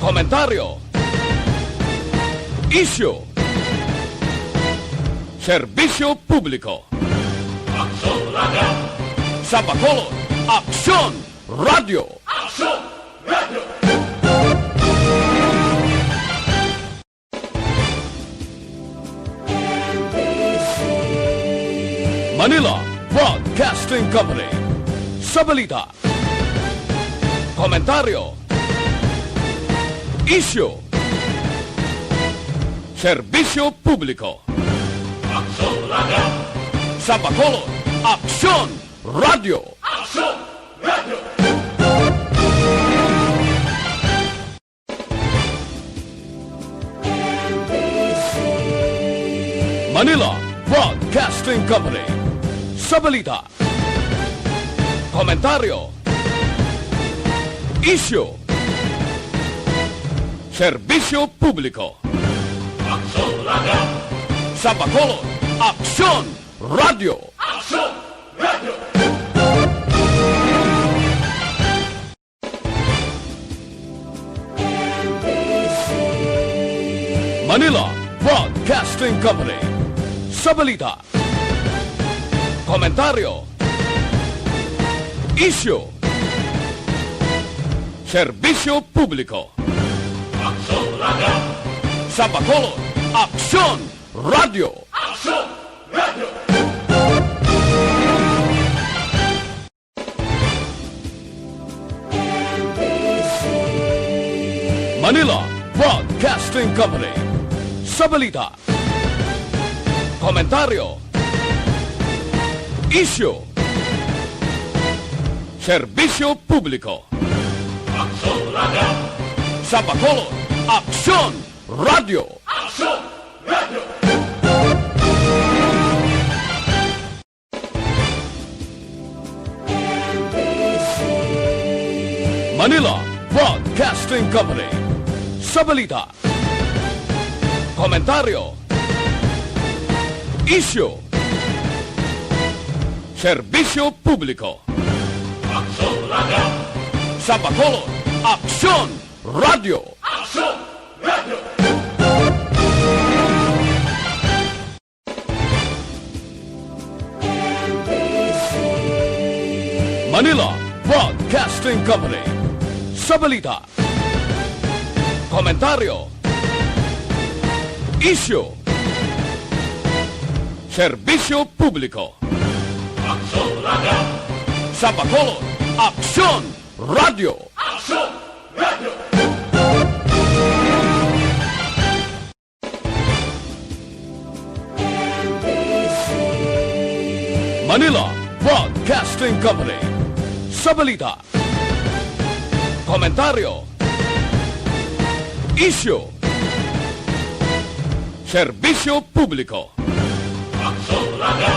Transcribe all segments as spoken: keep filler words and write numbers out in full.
Komentaryo. Isyu. Serbisyo publiko. Aksyon Radio. Sa Bacolod, Aksyon Radio. Aksyon Radio. Manila Broadcasting Company. Sa balita, komentaryo, isyu, serbisyo publiko. Aksyon Radio. Sa Bacolod, Aksyon Radio. Aksyon Radio. Manila Broadcasting Company. Sa balita, komentaryo, isyu, serbisyo publiko. Aksyon Radio. Sa Bacolod, Aksyon Radio. Aksyon Radio. Manila Broadcasting Company. Sa balita, komentaryo, isyu, serbisyo publiko. Aksyon Radio. Sa Bacolod, Aksyon Radio. Aksyon Radio. Manila Broadcasting Company. Sa balita, komentaryo, isyu, serbisyo publiko. Aksyon Radio. Sa Bacolod, Aksyon Radio. Aksyon Radio. Manila Broadcasting Company. Sa balita, komentaryo, isyu, serbisyo publiko. Aksyon Radio. Sa Bacolod, Aksyon Radio. Aksyon Radio. Manila Broadcasting Company. Sa balita, komentaryo, isyu, serbisyo publiko. Aksyon Radio. Sa Bacolod, Aksyon Radio. Aksyon Radio. Manila Broadcasting Company. Sa balita, komentaryo, isyu, serbisyo publiko. Aksyon Radio.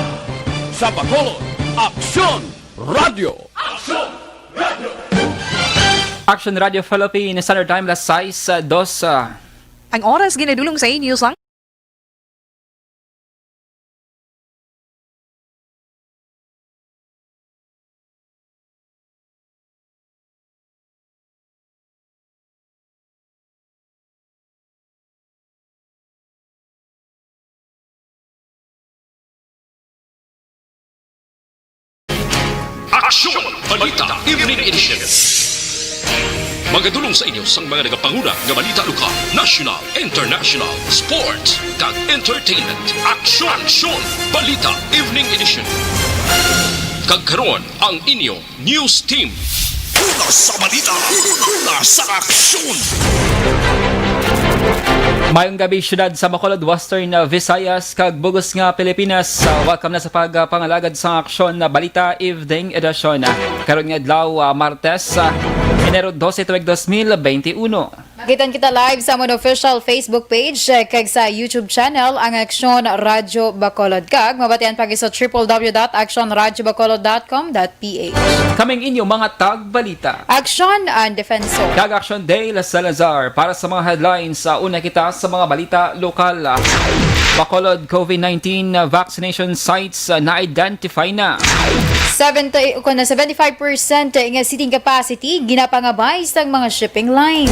Sa Bacolod, Aksyon Radio. Aksyon Radio. Action Radio Philippines, Standard Time, alas sais, ah, dos, ah. Ang oras ginadulong sa inyo sang Aksyon! Balita Evening Edition. Magadulong sa inyo sang mga nagapanguna nga balita lokal, national, international, sports, kag entertainment. Aksyon! Aksyon! Balita Evening Edition. Kag karon, ang inyo news team. Una sa balita, una sa aksyon. Mayong gabi, siyudad sa Bacolod, Western, uh, Visayas, kag bug-os nga Pilipinas. Uh, welcome na sa pagpangalagad sa aksyon na Balita Evening Edition. Uh, karon nga adlaw, uh, Martes, uh, Enero dose, tuig dos mil benti-uno. Makitan kita live sa amon official Facebook page, eh, kag sa YouTube channel, ang Aksyon Radyo Bacolod. Kag mabatian pa sa triple W dot action radyo bacolod dot com dot P H. Kaming inyo mga tagbalita. Aksyon and Defensor. Kag Aksyon Dale Salazar. Para sa mga headlines, sa una kita sa mga balita lokal. Bacolod, COVID nineteen vaccination sites, ah, na-identify na. Seventy, o kuno seventy-five percent nga seating capacity ginapangabay sang mga shipping line.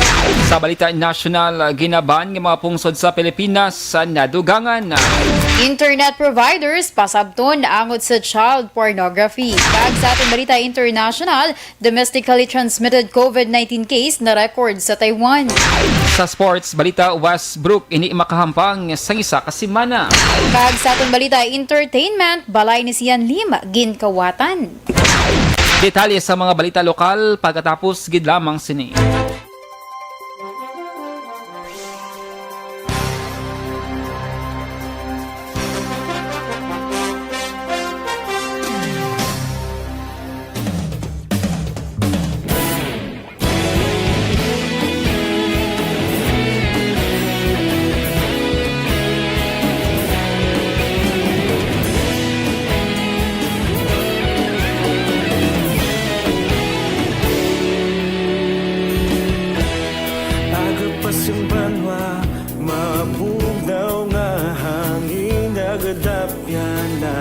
Sa balita nasyonal, ginaban nga mga pungsod sa Pilipinas sa nadugangan. Internet providers pasabton angot sa child pornography. Kag sa aton balita international, domestically transmitted COVID nineteen case na record sa Taiwan. Sa sports balita, Westbrook ini makahampang sang isa ka semana. Kag sa aton balita entertainment, balay ni Sian Lim ginkawatan. Detalye sa mga balita lokal pagkatapos gid lamang sini. Aga pa sing banwa, mabugnaw nga hangin nagadapyan na.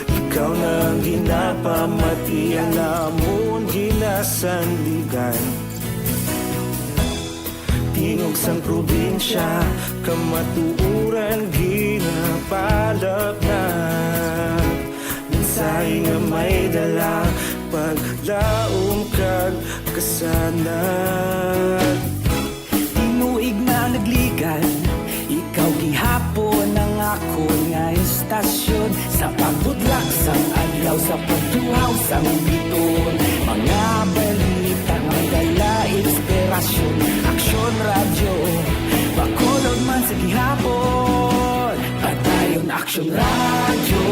Ikaw na ang ginapamati, ang amon ginasandigan. Tingog sang probinsya, kamatuoran ginapalapnat. Mensahe nga may dala, paglaom kag kasanag. Tinuig na nagligan, ikaw gihapon ang akon nga istasyon. Sa pagbudlak sang adlaw, sa pagtuhaw sang biton, mga balita may dala inspirasyon. Aksyon Radyo, Bacolod man sa gihapon. Padayon Aksyon Radyo,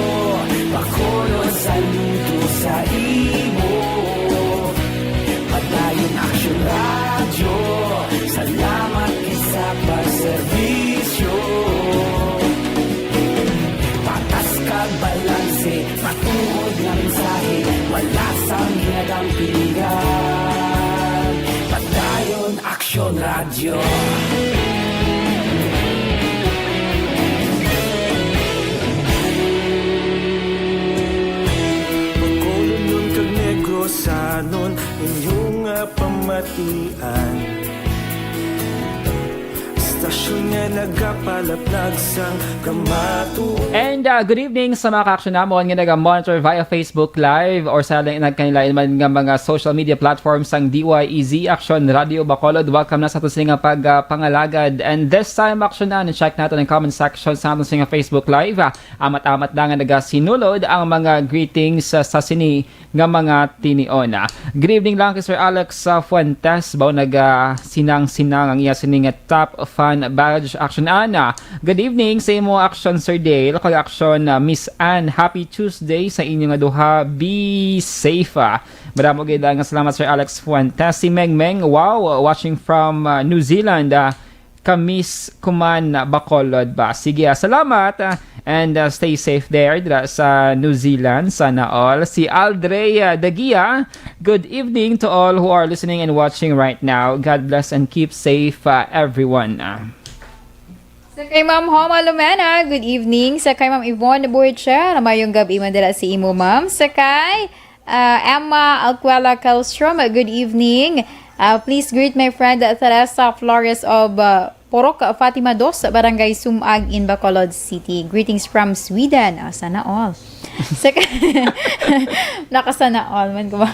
Bacolod, saludo sa imo. Padayon Aksyon Radyo, salamat gid sa pagserbisyo. Patas kag balanse, matuod nga mensahe, wala sang ginadampingan. Padayon Aksyon Radyo. Bacolodnon kag Negrosanon, inyo nga pamatian. Istasyon nga nagapalaplag sang kamatuoran. And, uh, good evening sa mga ka-aksyon namon nga naga-monitor via Facebook Live or sa nag-, kanilain man nga mga social media platforms sang D Y E Z Aksyon Radyo Bacolod. Welcome na sa aton sini nga pag, uh, pangalagad. And this time, aksyonan, check natin ang comment section sa aton sini nga Facebook Live. Uh, amat-amat na nga nagasinulod ang mga greetings, uh, sa sini nga mga tinion. Good evening lang kay Sir Alex, uh, Fuentes. Baw naga sinang-sinang ang iya sini nga top fan badge. Aksyonan. Good evening sa imo, Aksyon Sir Dale, kag Aksyon, uh, Miss Anne. Happy Tuesday sa inyo nga duha. Be safe, ah. Madamo gid nga salamat, Sir Alex Fuentes. Si Meng Meng, wow, watching from, uh, New Zealand. Uh, Kamis kuman, Bacolod ba? Sige, ah, salamat, ah, and, ah, stay safe there dira sa New Zealand. Sana all. Si Aldrea Dagia, good evening to all who are listening and watching right now. God bless and keep safe, ah, everyone. Ah. Sa kay Ma'am Homa Lumena, good evening. Sa kay Ma'am Yvonne Buicher, mayong gabi man dira sa imo, ma'am. Sa kay Ah, Emma Alcuela Calstrom, good evening. Ah, please greet my friend Teresa Flores of, ah, Purok Fatima Dos, Barangay Sumag in Bacolod City. Greetings from Sweden. Ah, sana all. Sa ka-, nakasana all man ko ba?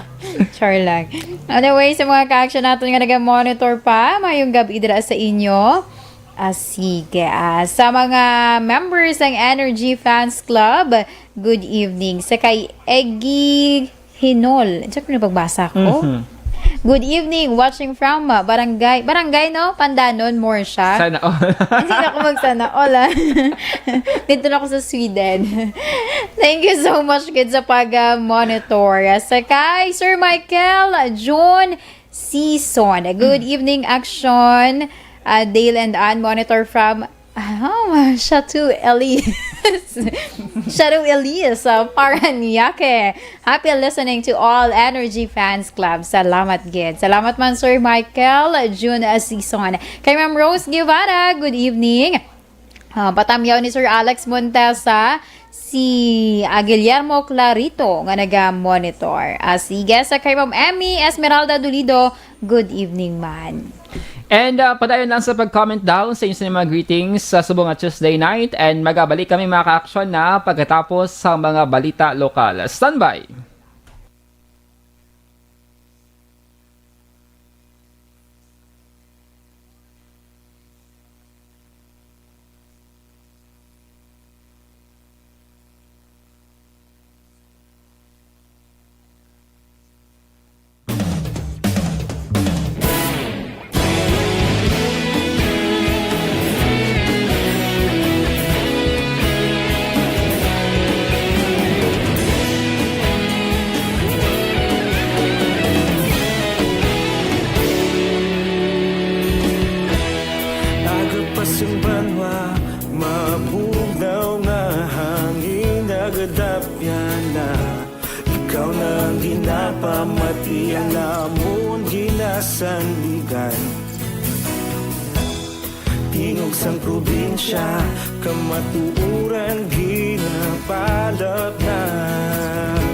Char lang. Anyway, sa mga ka-action natin nga naga-monitor pa, mayong gabi dira sa inyo. Ah, sige. Ah, sa mga members ng Energy Fans Club, good evening. Sa kay Eggy Hinol. Check na pagbasa ko. Mhm. Good evening, watching from, ah, Barangay. Barangay, no? Pandanon, more siya. Sana all. Hindi na ako magsana all, ah. Dito na ako sa Sweden. Thank you so much, kids, sa pag-monitor. Sa kay Sir Michael, June, Season. Good evening, Action. Ah, Dale and Ann, monitor from, ah, Chateau Elias. Chateau Elias, ah, Parañaque. Happy listening to all Energy Fans Club. Salamat gid. Salamat man, Sir Michael, June, ah, Season. Kay Ma'am Rose Guevara, good evening. Ah, patamyaw ni Sir Alex Montesa, si, ah, Guillermo Clarito nga naga-monitor. Ah, sige, sa kay Ma'am Emmy Esmeralda Dolido, good evening man. And, ah, padayon lang sa pag-comment down sa inyo sa mga greetings sa subong nga Tuesday night. And magabalik kami, mga ka-aksyon, na pagkatapos sa mga balita lokal. Standby! Agod pa sing banwa, mabugnaw nga hangin, nagadapyan na. Ikaw na ang ginapamati, ang amon ginasandigan. Tingog sang probinsya, kamatuoran ginapalapnat.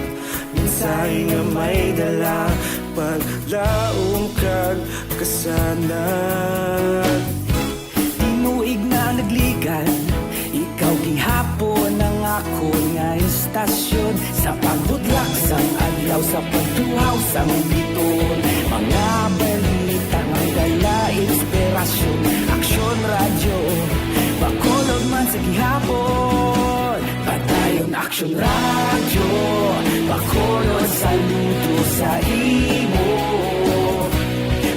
Mensahe nga may dala, paglaom kag kasanag. Tinuig na nagligan, ikaw gihapon ang akon nga istasyon. Sa pagbudlak sang adlaw, sa pagtuhaw sang biton, mga balita nga dala inspirasyon. Aksyon Radyo, Bacolod man sa gihapon. Padayon Aksyon Radyo, Bacolod, saludo sa imo.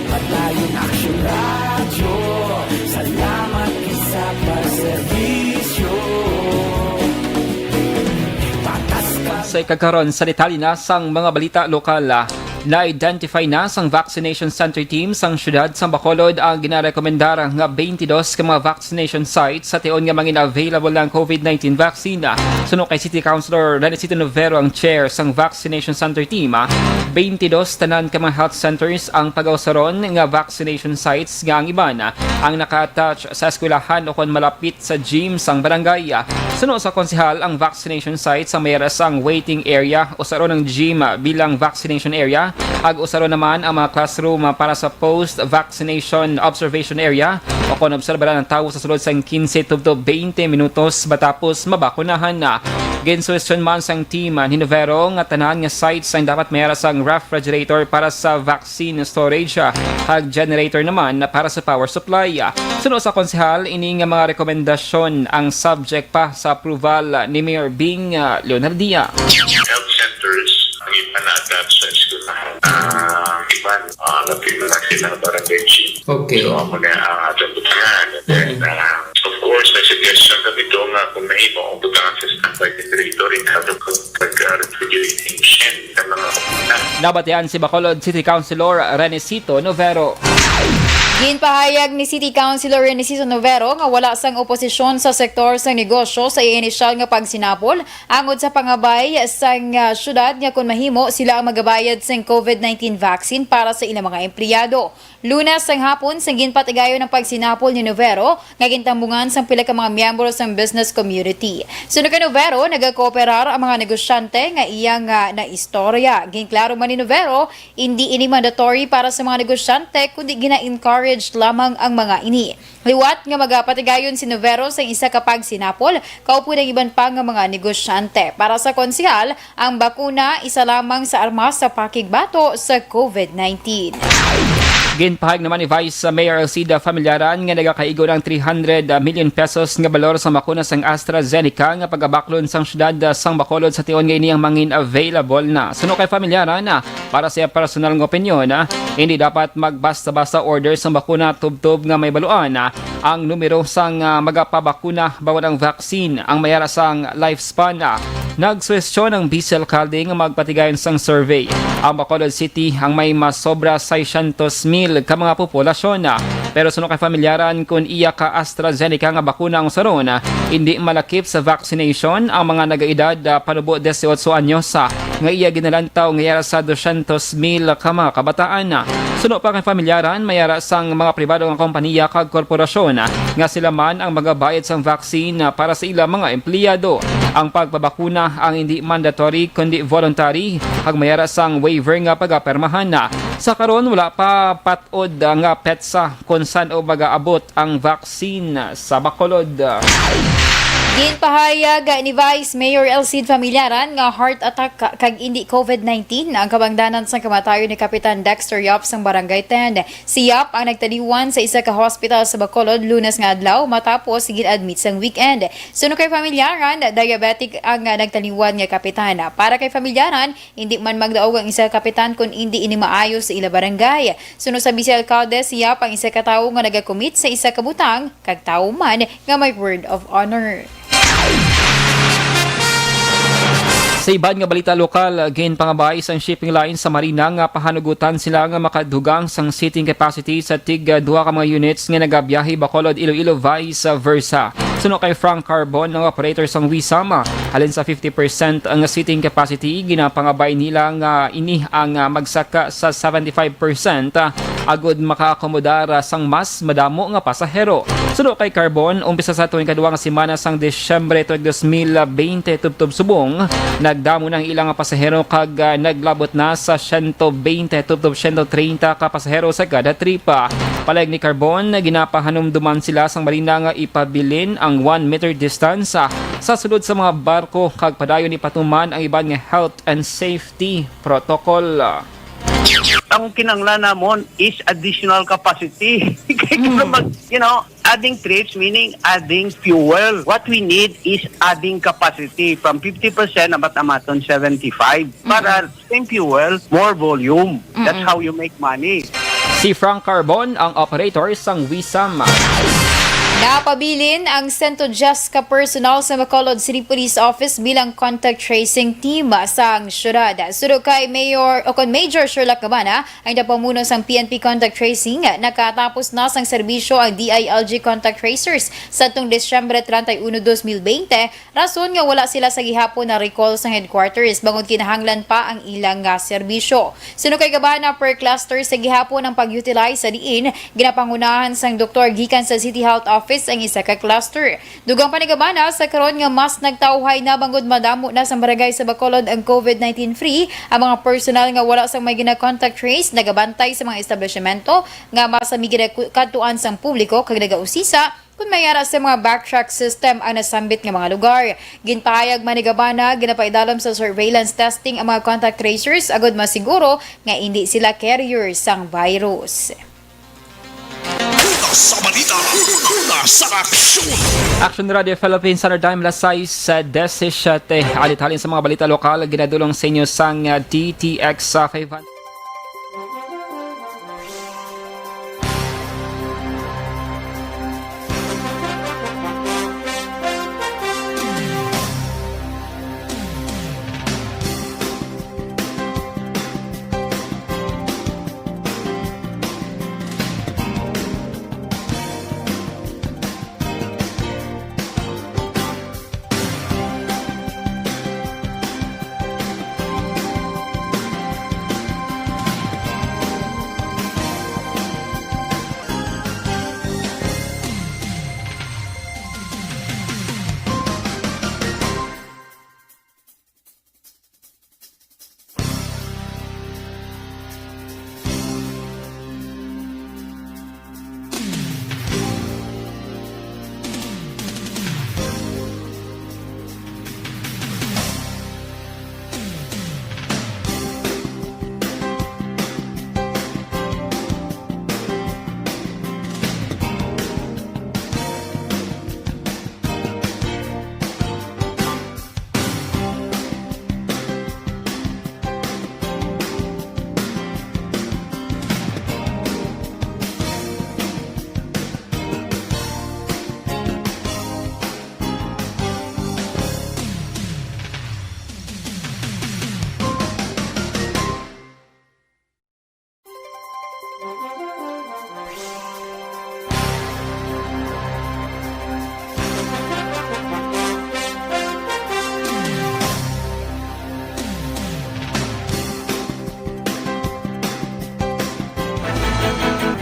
Padayon Aksyon Radyo, salamat gid sa pagserbisyo. Patas ka. Sa ikakaron, sa detalye na sang mga balita lokal, ah, na-identify na sang vaccination center team sang siyudad sang Bacolod ang ginarekomendar nga twenty-dos ka mga vaccination sites sa tion nga mangin-available na ang COVID nineteen vaccine. Suno kay City Councilor Renicito Novero, ang chair sang vaccination center team, twenty-dos tanan ka mga health centers ang pagausaron nga vaccination sites, nga ang iban ang naka-attach sa eskwelahan o kon malapit sa gym sang barangay. Suno sa konsehal, ang vaccination sites ang may ara sang waiting area, usaron ang gym bilang vaccination area, ag usaron naman ang mga classroom para sa post-vaccination observation area, o kon obserbaran ang tawo sa sulod sang quince tubtob twenty minutos matapos mabakunahan na. Ginsuhestyon man sang team ni Novero nga tanan nga sites ang dapat may ara sang refrigerator para sa vaccine storage, ah, kag generator naman na para sa power supply. Suno sa konsehal, ini nga mga rekomendasyon ang subject pa sa approval ni Mayor Bing, ah, Leonardia. Health centers ang iban na-attach sa eskwelahan. Ah, iban, ah, napila na sila barangay chief. Okay. So, amo na ang atong butangan. And then, Mm-hmm. ah, of course, may suggestion kami doon nga kung mahimo ang butangan sa standby generator in terms of pag, ah, refrigerating machine sa mga opisina. Nabatian si Bacolod City Councilor Renicito Novero. Ginpahayag ni City Councilor Renicito Novero nga wala sang oposisyon sa sektor sa negosyo sa inisyal nga pagsinapol angod sa pangabay sang, ah, syudad nga kon mahimo sila ang magabayad sang COVID nineteen vaccine para sa ilang mga empleyado. Lunes sang hapon sang ginpatigayon ang pagsinapol ni Novero nga gintambungan sang pila ka mga miyembro sang business community. Suno kay Novero, nagakooperar ang mga negosyante nga iya nga naistorya. Ginklaro man ni Novero, indi ini mandatory para sa mga negosyante, kundi gina-encourage lamang ang mga ini. Liwat nga magapatigayon si Novero sa isa ka pagsinapol, kaupod ang iban pa nga mga negosyante. Para sa konsehal, ang bakuna isa lamang sa armas sa pakigbato sa COVID nineteen. Ginpahayag naman ni Vice Mayor Alcida Familiaran nga nagakaigo ng three hundred million pesos nga balor sa bakuna sang AstraZeneca nga pagabaklon sang siyudad sang Bacolod sa tion nga ini ang mangin available na. Suno kay Familiaran, para sa iya personal nga opinyon, hindi dapat magbasta-basta order sang bakuna tubtob nga may baluan ang numero sang, ah, magapabakuna bangod ang vaccine ang may ara sang lifespan. Nagsuhestyon ang Vice Alcalde nga magpatigayon sang survey ang Bacolod City ang may mas sobra seiscientos mil ka mga populasyon. Pero suno kay Familiaran, kun iya ka AstraZeneca nga bakuna ang usaron, hindi malakip sa vaccination ang mga nagaedad, ah, panubo dieciocho anyos, ah, nga iya ginalantaw nga yara sa dosyentos mil ka mga kabataan. Suno pa kay familyaran, may ara sang mga pribado nga kompaniya kag korporasyon nga sila man ang magabayad sang vaccine para sa ilang mga empleyado. Ang pagpabakuna ang hindi mandatory kundi voluntary, kag may ara sang waiver nga pagapermahan. Sa karon, wala pa pat-od nga petsa kon san-o magaabot ang vaccine sa Bacolod. Ginpahayag ni Vice Mayor Elcid Familiaran nga heart attack ka-, kag indi covid nineteen ang kabangdanan sang kamatayon ni Kapitan Dexter Yap sang Barangay ten. Si Yap ang nagtaliwan sa isa ka hospital sa Bacolod Lunes nga adlaw matapos gin-admit sang weekend. Suno kay Familiaran, diabetic ang, ah, nagtaliwan nga kapitan. Para kay Familiaran, hindi man magdaog ang isa ka kapitan kon indi ini maayo sa ila barangay. Suno sa Vice Alcalde, si Yap ang isa ka tawo nga nagakumit sa isa ka butang kag tawo man nga may word of honor. Sa iban nga balita lokal, ginpangabay sang shipping line sa Marina nga pahanugutan sila nga makadugang sang seating capacity sa tig duha ka mga units nga nagabiyahe Bacolod, Iloilo, vice versa. Suno kay Frank Carbon, ang operator sang WISAM, halin sa fifty percent ang seating capacity, ginapangabay nila nga ini ang, ah, magsaka sa seventy-five percent, ah, agud makaakomodar, ah, sang mas madamo nga pasahero. Suno kay Carbon, umpisa sa tuwing kadua nga semana sang Disyembre tuig dos mil bente tubtob subong, nagdamo na ang ilang pasahero kag, ah, naglabot na sa siyento bente tubtob siyento treinta ka pasahero sa kada trip. Palag ni Carbon, ginapahanumduman sila sang Marina nga ipabilin ang one meter distance, ah, sa sulod sa mga barko kag padayon ipatuman ang iban nga health and safety protocol. Ang kinahanglan namon is additional capacity. Kay kung mag-, you know, adding trips, meaning adding fuel. What we need is adding capacity from fifty percent amat-amaton seventy-five. Para same fuel, more volume. That's how you make money. Si Frank Carbon ang operator sang WISAM. Napabilin ang sento diyes ka personal sa Bacolod City Police Office bilang contact tracing team sang syudad. Suno kay Mayor, o kon Major Sherlock Gabana, ang napamuno sang P N P contact tracing, nakatapos na sang serbisyo ang D I L G contact tracers sa tong Disyembre treinta y uno, dos mil bente, rason nga wala sila sa gihapon na recall sa headquarters bangod kinahanglan pa ang ilang nga serbisyo. Suno kay Gabana, per cluster sa gihapon ang pag-utilize sa diin ginapangunahan sang doktor gikan sa City Health Office ang isa ka cluster. Dugang pa ni Gabana, sa karon nga mas nagtawhay na bangod madamo na sa barangay sa Bacolod ang covid nineteen free, ang mga personal nga wala sang may gina-contact trace nagabantay sa mga establishmento nga mas may ginakadtuan sang publiko kag nagausisa kon may ara sa mga backtrack system ang nasambit nga mga lugar. Ginpahayag man ni Gabana, ginapaidalom sa surveillance testing ang mga contact tracers agud masiguro nga indi sila carrier sang virus. Una sa balita, una sa aksyon. Action Radio Philippines, Standard Time, alas sais, ah, disisiete. Alit halin sa mga balita lokal, ginadulong sa inyo sang, ah, D T X, ah, five hundred.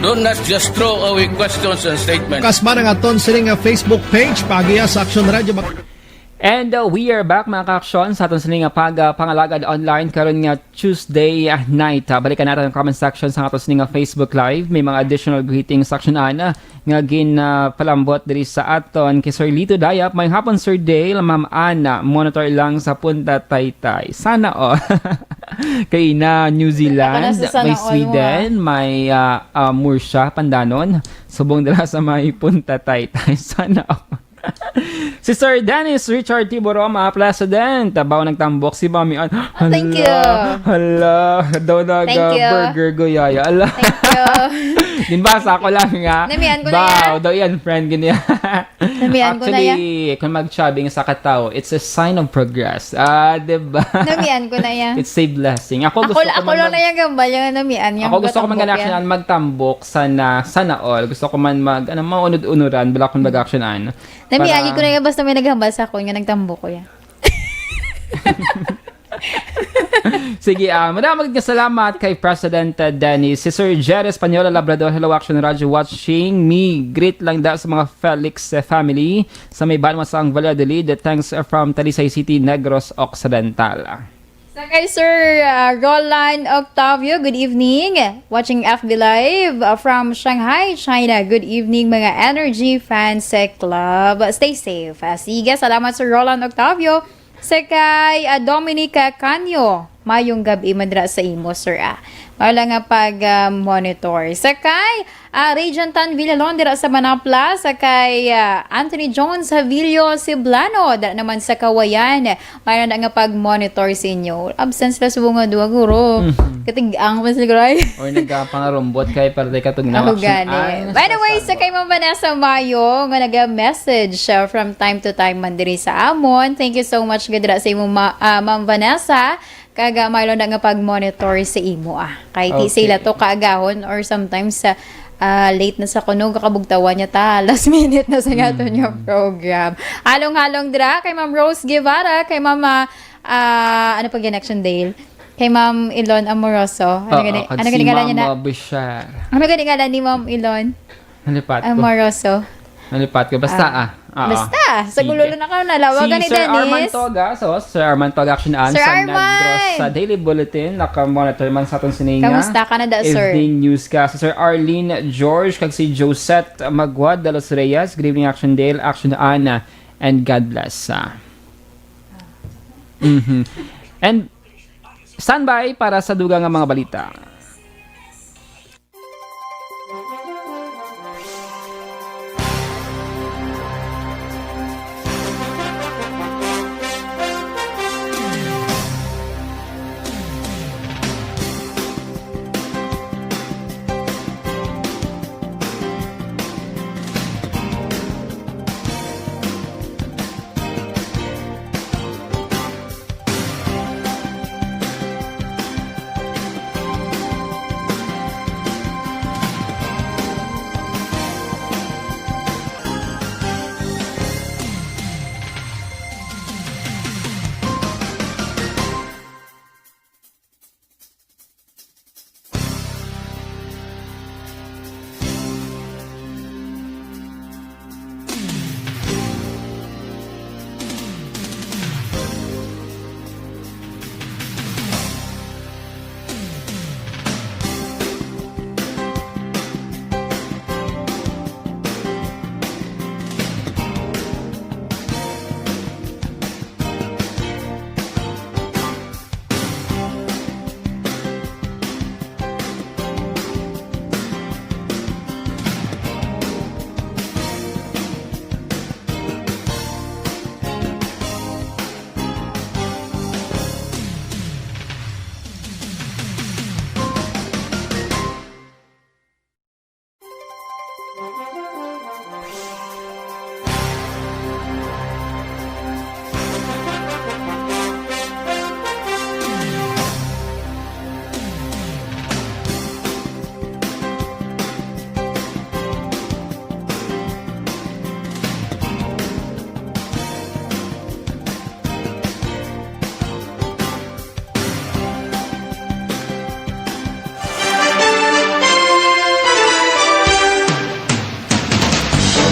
Do not just throw away questions and statements. Kasman ang aton sini nga Facebook page, paagiha sa Aksyon Radio. Mag- And, uh, we are back, mga ka-aksyon, sa aton sini nga pag, uh, pangalagad online karon nga Tuesday, uh, night. Uh, balikan natin ang comment section sa aton sini nga Facebook Live. May mga additional greetings, Aksyon Ana, nga gin, uh, palambot diri sa aton kay Sir Lito Dayap. May hapon, Sir Dale, Ma'am Ana, monitor lang sa Punta Taytay. Sana all. Kay na New Zealand, Ako na sa sana may all mo, Sweden, ah. may, uh, uh, Murcia, Pandanon. Subong dira sa may Punta Taytay. Sana all. Si Sir Dennis Richard Tiboroma, President. Tabaw nagtambok si Mami Ann. Ah, thank you. Hala, hala. Daw Thank you. nag-burger guyaya. Ala. Thank you. Ginbasa ko lang nga. Namian ko na Wow, yan. daw yan, friend, ganyan. Namian ko na yan. Actually, kung mag-chubbing sa katao, it's a sign of progress. Ah, di ba? Namian ko na yan. It's a blessing. Ako Ako, gusto ko ako man lang mag- na yung gambal, yung namian, yung ako gusto ko man magtambok ganahan yan. magtambok sana, sana all. Gusto ko man mag, ano, maunod-unuran, bala kung mag-action, ano. Namiagi Para ko na yan, basta may naghambal sa akon nga nagtambok ko yan. Sige, ah, madamag nga salamat kay President, uh, Dennis. Si Sir Jerry Española Labrador, hello, Action Radio watching me. Greet lang da sa mga Felix, uh, family sa may Banwa sang Valladolid. Thanks, uh, from Talisay City, Negros Occidental. Sa kay Sir, uh, Roland Octavio, good evening. Watching F B Live, uh, from Shanghai, China. Good evening, mga Energy Fans Club. Stay safe. Uh, sige, salamat, Sir Roland Octavio. Sa kay, ah, Dominica Canyo, mayong gab-i man dira sa imo, sir, ah. Wala nga pag, ah, monitor. Sa kay, ah, Radiant Tan Villalon dira sa Manapla, sa kay, ah, Anthony Jones Javillo Ceblano, dira naman sa Kawayan. Mayroon na nga pag-monitor sa inyo. Absent sila subong nga duha, guro. Mhm. Katig-ang pa sila, guro. Or nagkapangarumbot kay para di ka tugnaw Ako action gani. By the way, sa kay Ma'am Vanessa Mayo, nga naga-message siya from time to time man diri sa amon. Thank you so much, gadra sa imo, ma-, ah, Ma'am Vanessa. Kag, ah, mayroon na nga pag-monitor sa imo, ah. Kay ti Okay. sila to kaagahon or sometimes sa, ah, late na sa kuno, kakabugtawan niya ta, last minute na sa nga aton nga Mm. program. Halong-halong dira kay Ma'am Rose Guevara, kay Ma'am, ah, ah, ano pa gid, Action Dale? Kay Ma'am Ilon Amoroso. Ano Oo, gani, kag ano si gani ngalan niya Ma'am, na? uh, Bishar. Ano gani ngalan ni Ma'am Ilon? Nalipat ko. Amoroso. Nalipat ko. Basta, Ah. ah. Oo. Basta. Sa Sige. gulo na ka, nalawa Si gani, Sir Arman Dennis. Toga, so, Sir Arman Toga, Action Ann, Sir sa Arman! Negros, sa Daily Bulletin, nakamonitor man sa aton sini nga Kamusta ka na da, sir? evening newscast. Si Sir Arlene George, kag si Josette Magwad de los Reyes. Good evening, Action Dale, Action Anna, and God bless. Ah. Mhm. And standby para sa dugang nga mga balita.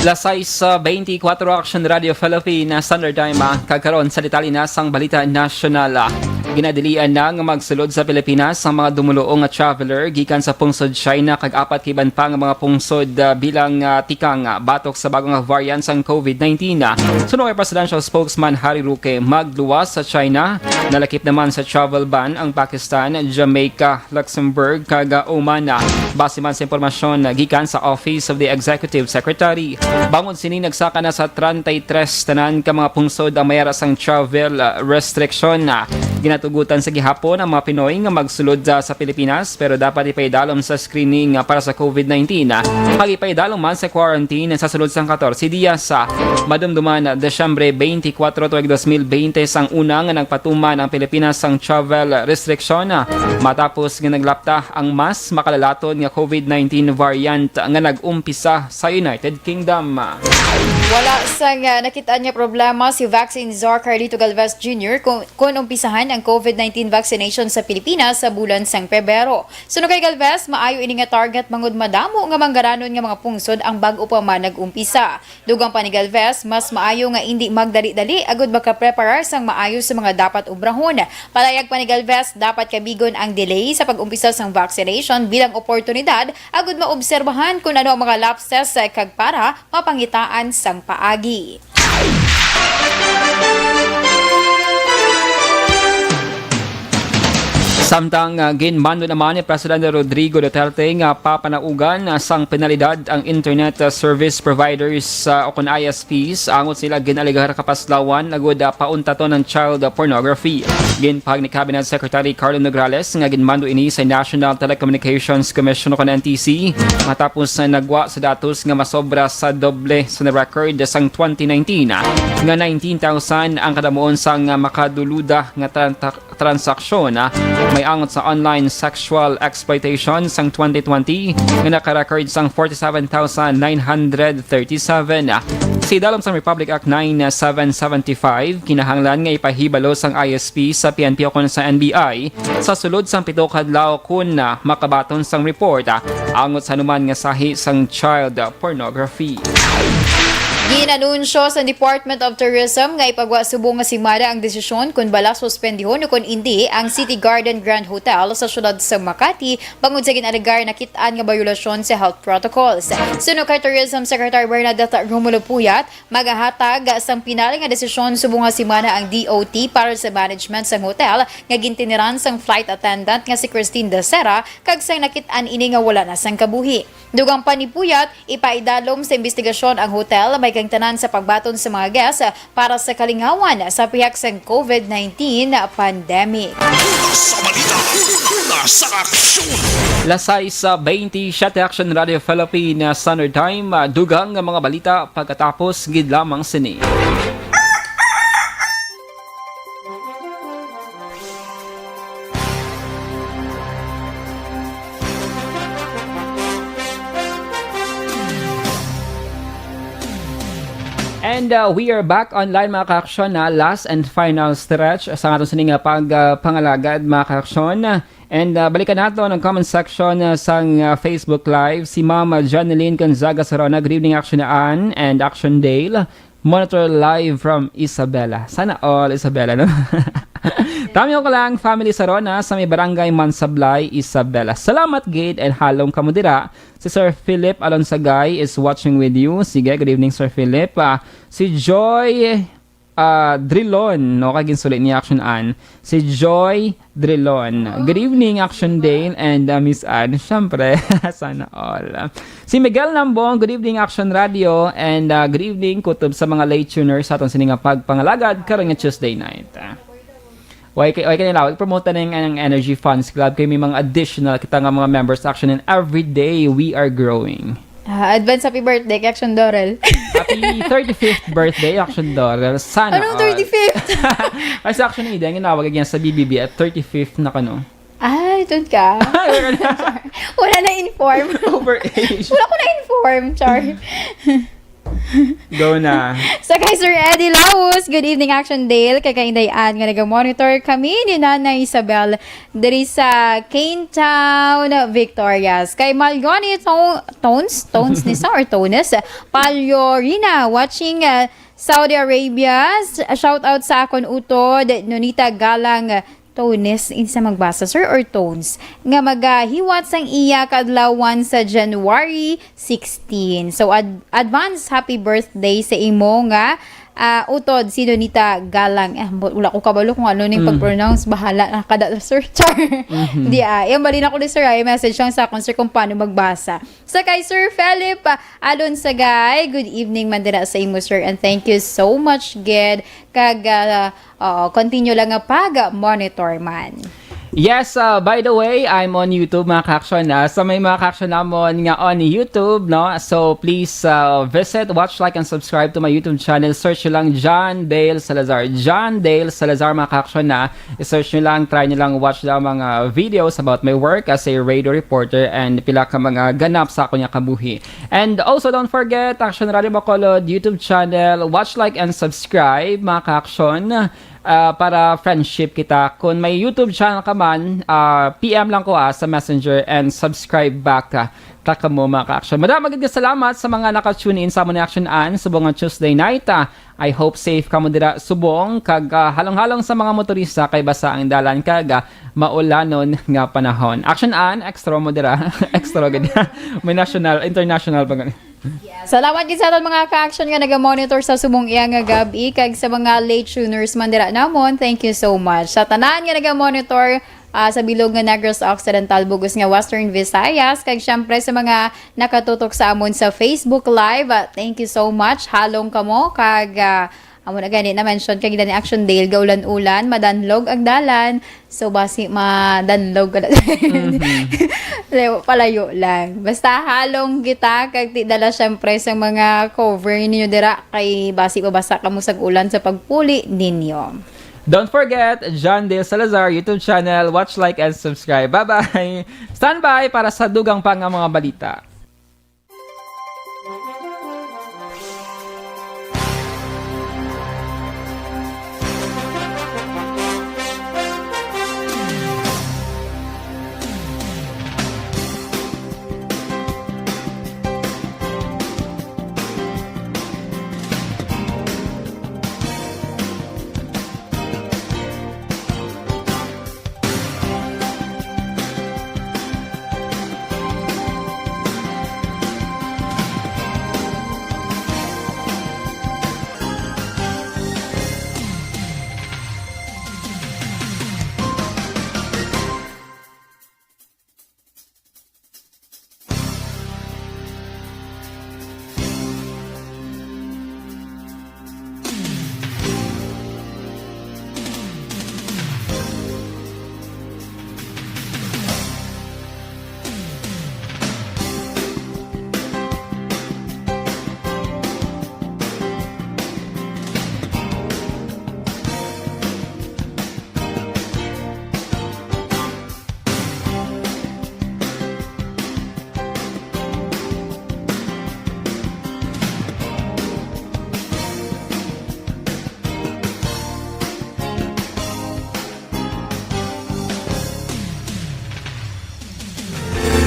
Las sais, ah, twenty-four, Action Radio Philippine, ah, Standard Time, ah. Kag karon sa detalye na sang balita nasyonal, ah. Ginadilian na nga magsulod sa Pilipinas ang mga dumuluong nga traveler gikan sa pungsod China kag apat ka iban pa nga mga pungsod, ah, bilang, ah, tikang, ah, batok sa bago nga variant sang covid nineteen, ah. Suno kay Presidential Spokesman Harry Roque, magluwas sa China. Nalakip naman sa travel ban ang Pakistan, Jamaica, Luxembourg, kag, ah, Oman, ah, base man sa impormasyon, ah, gikan sa Office of the Executive Secretary. Bangod sini, nagsaka na sa treinta y tres tanan ka mga pungsod ang may ara sang travel, ah, restriction, ah. Ginatugutan sa gihapon ang mga Pinoy nga magsulod, ah, sa Pilipinas, pero dapat ipaidalom sa screening, ah, para sa covid nineteen, ah, kag ipaidalom man sa quarantine sa sulod sang katorse dias, ah. Madumduman, ah, Desyembre twenty-four tuig dos mil twenty sang una nga nagpatuman ang Pilipinas sang travel restriction, ah, matapos nga naglapta ang mas makalalaton nga covid nineteen variant nga nag-umpisa sa United Kingdom. Wala sang, ah, nakit-an nga problema si Vaccine Czar Carlito Galvez Junior kung, kung umpisahan ang covid nineteen vaccination sa Pilipinas sa bulan sang Pebrero. Suno kay Galvez, maayo ini nga target bangod madamo nga manggaranon nga mga pungsod ang bag-o pa man nag-umpisa. Dugang pa ni Galvez, mas maayo nga indi magdali-dali agud makapreparar sang maayo sa mga dapat obrahon. Palayag pa ni Galvez, dapat kabigon ang delay sa pag-umpisa sang vaccination bilang oportunidad agud maobserbahan kon ano ang mga lapses kag para mapangitaan sang paagi. Samtang, ah, ginmando naman ni Presidente Rodrigo Duterte nga papanaugan, ah, sang penalidad ang internet, ah, service providers, ah, o kon I S Ps, angot sila gin-alegar kapaslawan agud, ah, pauntaton ang child pornography. Ginpahayag ni Cabinet Secretary Carlo Nograles nga ginmando ini sa National Telecommunications Commission o kon N T C matapos na nagwa sa datos nga masobra sa doble sa na-record sang twenty nineteen, ah, nga nineteen thousand ang kadamuon sang, ah, makaduluda nga transak- transaksyon, ah, may angot sa online sexual exploitation sang twenty twenty nga naka-record sang forty-seven thousand nine hundred thirty-seven. Sa idalom sang Republic Act nine seven seventy-five, kinahanglan nga ipahibalo sang I S P sa P N P o kon sa N B I sa sulod sang pito ka adlaw kon, ah, makabaton sang report, ah, angot sa anuman nga sahi sang child pornography. Ginanunsyo sa Department of Tourism nga ipagwa subong nga semana ang desisyon kon bala suspendihon o kon indi ang City Garden Grand Hotel sa siyudad sa Makati bangod sa gin-alegar nakit-an nga bayolasyon sa health protocols. Suno kay Tourism Secretary Bernadette Romulo Puyat, magahatag sang pinal nga desisyon subong nga semana ang D O T para sa management sang hotel nga gintiniran sang flight attendant nga si Christine Dacera kag sang nakit-an ini nga wala na sang kabuhi. Dugang pa ni Puyat, ipaidalom sa imbestigasyon ang hotel may kang tanan sa pagbaton sa mga guests para sa kalingawan sa pihak sang covid nineteen pandemic. Una sa balita, una sa aksyon. Las sais, ah, twenty-seven, Action Radio Philippine, ah, Standard Time, ah, dugang nga mga balita pagkatapos gid lamang sini. And, uh, we are back online, mga ka-aksyon, na last and final stretch sa aton sini nga pag, uh, pangalagad, mga ka-aksyon. And, uh, balikan nato ang comment section, uh, sang, uh, Facebook Live. Si Mama Janeline Gonzaga Sarona, "Good evening, Action Ann and Action Dale. Monitor live from Isabela." Sana all Isabela, no? "Tamiyo ko lang, family Sarona, sa may barangay Mansablay, Isabela. Salamat gid and halong kamo dira." Si Sir Philip Alonsagay is watching with you. Sige, good evening, Sir Philip. Ah, si Joy, ah, Drilon, no? Kay ginsulit ni Action Ann. Si Joy Drilon. "Good evening, Action Dale and, uh, Miss Ann." Siyempre, sana all. Si Miguel Nambong, "Good evening, Action Radio, and, uh, good evening, kutob sa mga late tuners sa aton sini nga pagpangalagad karon nga Tuesday night." Why kay, why kay nila, promote na yung, ang Energy Fans Club, kay may mga additional kita nga mga members, Action, and every day we are growing. Ah, advance happy birthday kay Action Dorel. Happy thirty-fifth birthday, Action Dorel. Sana all. Anong thirty-fifth? Ay, sa Action Eden, ginawag niya sa B B B at thirty-fifth na kano. Ay, doon ka. Ay, wala na. Wala na inform. Overage. Wala ko na inform, char. Go na. Sa kay Sir Eddie Laus, good evening, Action Dale. Kay kaindayan nga naga-monitor kami ni Nanay Isabel diri sa Cane Town, Victorias. Kay Malgoni To- Tones, Tones ni sa or Tones? Palyorina, watching uh, Saudi Arabia. S- Shout out sa akon utod, Nonita Galang Tones, insa magbasa, sir, or Tones? Nga magahiwat sang iya kaadlawan sa January sixteen. So, ad- advance happy birthday sa imo nga ah, utod, si Donita Galang. Eh, bu- wala ko kabalo kung ano ning Mm. pag-pronounce. Bahala na kada, sir. Char. Di ah. Yung bali na ko ni sir, ay message lang sa akon, sir, kung paano magbasa. Sa kay Sir Philip ah, Alonsagay, good evening man dira sa imo, sir, and thank you so much, gid. Kag ah, oo, continue lang nga pag-monitor man. Yes, uh, by the way, I'm on YouTube, mga ka-action. Uh, sa may mga ka-action namon nga on YouTube, no? So please uh, visit, watch, like, and subscribe to my YouTube channel. Search nyo lang John Dale Salazar. John Dale Salazar, mga ka-action, na. I-search nyo lang, try nyo lang watch lang mga videos about my work as a radio reporter and pila ka mga ganap sa akon nga kabuhi. And also, don't forget, Action Radio Bacolod YouTube channel. Watch, like, and subscribe, mga ka-action, ah, para friendship kita. Kung may YouTube channel ka man, ah, P M lang ko, ah, sa Messenger and subscribe back, ah, ta kamo, mga ka-action. Madama gid nga salamat sa mga naka-tune in sa amon nga Action An subong nga Tuesday night. Ah, I hope safe kamo dira subong kag ah, halong-halong sa mga motorista kay basa ang dalan kag ah, maulanon nga panahon. Action An, extra mo dira. Extra gid. May national, international pa gani. Salamat gid sa aton mga ka-action nga naga-monitor sa subong iya nga gab-i, kag sa mga late tuners man dira namon, thank you so much. Sa tanan nga naga-monitor ah, sa bilog nga Negros Occidental, bugos nga Western Visayas, kag syempre sa mga nakatutok sa amon sa Facebook Live, ah, thank you so much. Halong kamo kag ah, amo na gani na-mention kag ni Action Dale, gaulan-ulan, madanlog ang dalan. So basi madanlog ka na. Palayo lang. Basta halong kita kag ti dala syempre sa mga cover ninyo dira kay basi mabasa kamo sa ulan sa pagpuli ninyo. Don't forget, John Dale Salazar YouTube channel. Watch, like, and subscribe. Bye-bye! Stand by para sa dugang pa nga mga balita.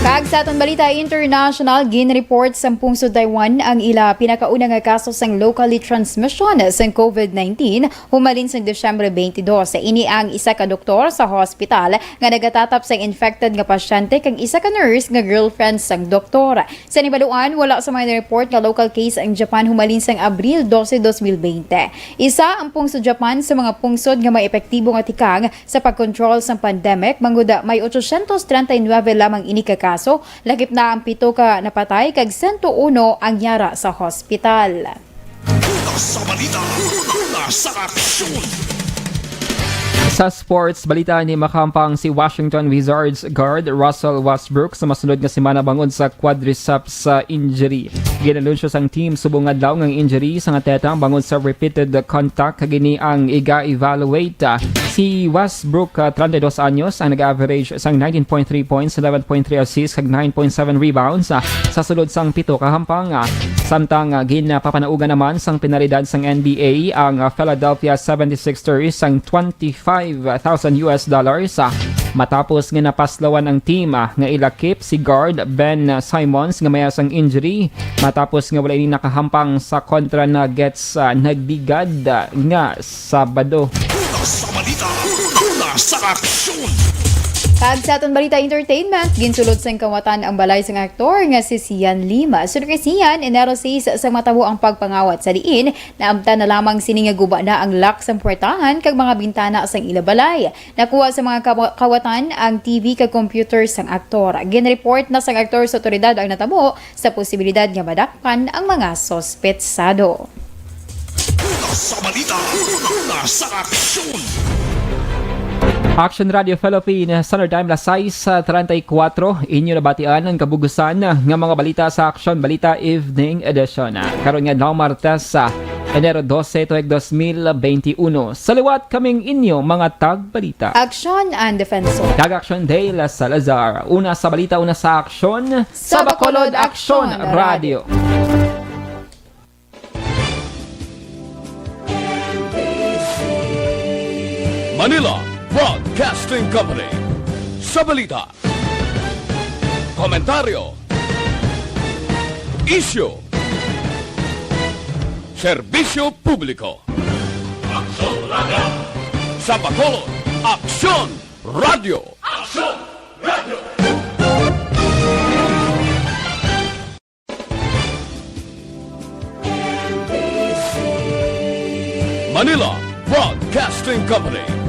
Kag sa aton balita international, ginreport sang pungsod Taiwan ang ila pinakauna nga kaso sang locally transmission sang COVID nineteen humalin sang Disyembre twenty-two. Ini ang isa ka doktor sa hospital nga nagatatap sang infected nga pasyente kag isa ka nurse nga girlfriend sang doktor. Sa nibaluan, wala sa mga report nga local case ang Japan humalin sang Abril dose, dos mil bente. Isa ang pungsod Japan sa mga pungsod nga may epektibo nga tikang sa pagkontrol sang pandemic, manggod may ochocientos treinta y nueve lamang ini ka kaso, lakip na ang pito ka napatay kag sento uno ang yara sa hospital. Una sa balita, una sa aksyon. Sa sports balita, ni makahampang si Washington Wizards guard Russell Westbrook sa masunod nga semana bangod sa quadriceps uh, injury. Ginalunsyo sang team subong adlaw nga injury sa athleta bangod sa repeated contact, kag ini ang iga-evaluate. Si Westbrook, uh, treinta y dos anyos, ang nag-average sang nineteen point three points, eleven point three assists, kag nine point seven rebounds uh, sa sulod sang pito ka hampang. Uh, Samtang, ah, ginapapanaugan naman sang penalidad sang N B A ang, ah, Philadelphia seventy-sixers sang twenty-five thousand U S dollars, ah, matapos nga napaslawan ang team, ah, nga ilakip si guard Ben Simmons nga may sang injury matapos nga wala ini nakahampang sa kontra Nuggets, ah, nagligad, ah, nga Sabado. Una sa balita, una sa aksyon. Kag sa aton balita entertainment, ginsulod sang kawatan ang balay sang aktor nga si Sian Lima. Sunod kay Sian, Enero sais sa matabo ang pagpangawat sa diin naabtan na lamang sini nga guba na ang lock sang puwertahan kag mga bintana sang ila balay. Nakuha sa mga kawa-, kawatan ang T V kag computer sang aktor. Ginreport na sang aktor sa otoridad ang natabo sa posibilidad nga madakpan ang mga suspetsado. Una sa balita, una sa aksyon. Action Radio Philippines, Standard Time, las sais treinta y cuatro. Inyo nabatian ang kabugusan nga mga balita sa Action Balita Evening Edition. Karon nga adlaw, Martes, sa Enero doce, tuig dos mil benti uno. Sa liwat kaming inyo mga tagbalita. Action and Defensor. Kag Action Dale Salazar. Una sa balita, una sa aksyon. Sa Bacolod, Action Radio. Manila Broadcasting Company. Sa balita, komentaryo, isyu, serbisyo publiko. Aksyon Radio. Sa Bacolod, Aksyon Radio. Aksyon Radio. Manila Broadcasting Company.